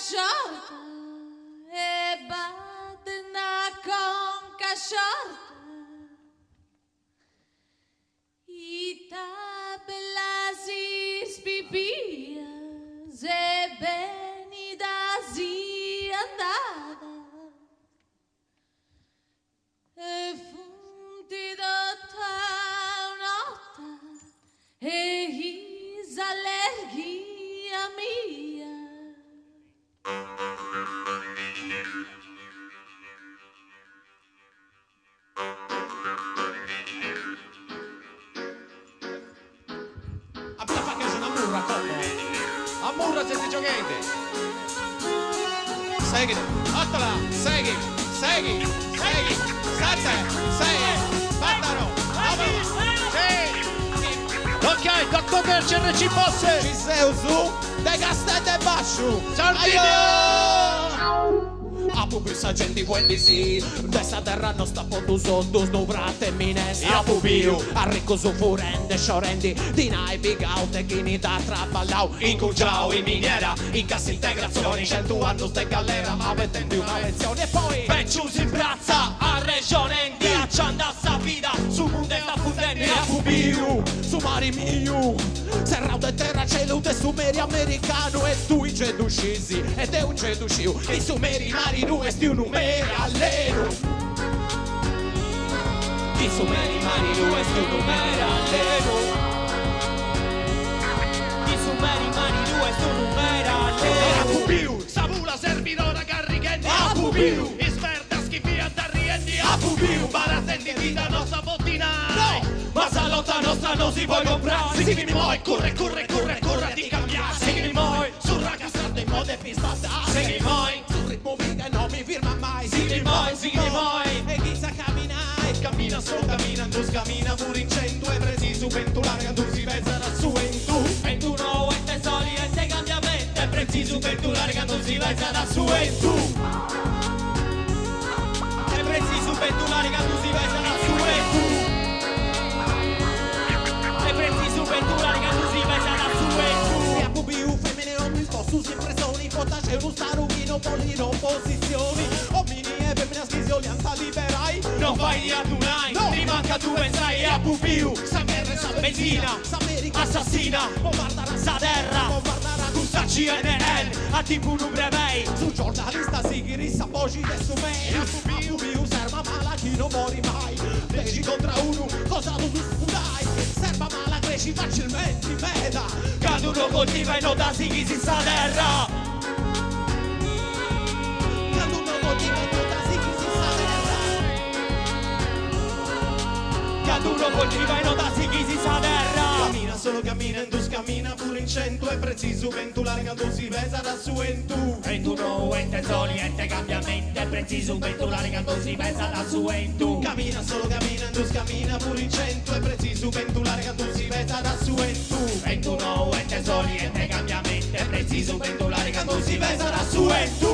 sciorta E b'at una conca sciorta Ita bellas is pipias E beni ddas andada E funt totu a un'ota E s'allerghia mia. A bi la faghes una murra como? A murra ses gioghende? Seghi, ottola, seghi, seghi, seghi, sette, sei, battoro, noe, Ok, Doctor Merci RC Bosse! Ci seus de Casteddu 'e Basciu! Sardigna! Apu biu sa genti fuendisì de sa terra nosta po dus soddus, unu pratu 'e minestra. Apu biu arricus furendi e sciorendi dinai pigau de chini dd'at traballau. Incungiau in miniera, in cassa integratzioni, centu annus de galera ma abetendi una pentzioni. E poi. Becius in pratza arrexonendi, aici andat sa vida, su mundu est afundendi. Apu biu su mari miu serrau de terra celu de su meri americanu e tui ge ddu scis e deu ge ddu sciu chi su meri marinu est unu meri allenu chi su meri marinu est unu meri allenu chi su meri marinu est unu meri allenu. Apu biu sa pula serbidora carrighendi apu biu is perdas chi fiant arriendi apu biu baratendi vida nosta po dinai ma sa lotta nostra no si podit comprai sighimi immoi curre curre curre curre a ti cambiai sighimi immoi su raga sardu immoi depis baddai sighimi immoi su ritmu piga e no mi firma mai sighimi immoi sighimi immoi e inghitza a caminai cammina solu cammina in dus cammina puru in centu est pretzisu bentulare candu si pesat su 'entu. 'Entu nou est soli est cambiamentu est pretzisu bentulare candu si pesat su 'entu. Est pretzisu bentulare candu si pesat su 'entu. Est pretzisu bentulare candu si pesat su 'entu. E apu biu femina e ominis postus in presoni poita nc'est unu stadu chi no bolit opositzioni omini e feminas chi si 'oliant liberai. No fait a ddu nai, nimancu a ddu pensai e apu biu sa gherra 'e sa benzina, s'America assassina bombardat sa terra bombardat cun sa CNN a tipu unu brebei. Su giornalista sighit sa boxi de su meri apu biu s'erba mala chi no morit mai dexi contra unu cosa a ddus spudai s'erba mala crescit facilmenti meda candu no coltivas e no dda sighis in sa terra candu no coltivas e no dda sighis in sa terra candu no coltivas e no dda sighis in sa terra. Cammina solu cammina in dus cammina puru in centu est pretzisu bentulare candu si pesat su 'entu. 'Entu nou est soli est cambiamentu est pretzisu bentulare candu si pesat su 'entu. Cammina solu cammina in dus cammina puru in centu est pretzisu bentulare candu si pesat su 'entu. 'Entu nou est soli est cambiamentu est pretzisu bentulare candu si pesat su 'entu.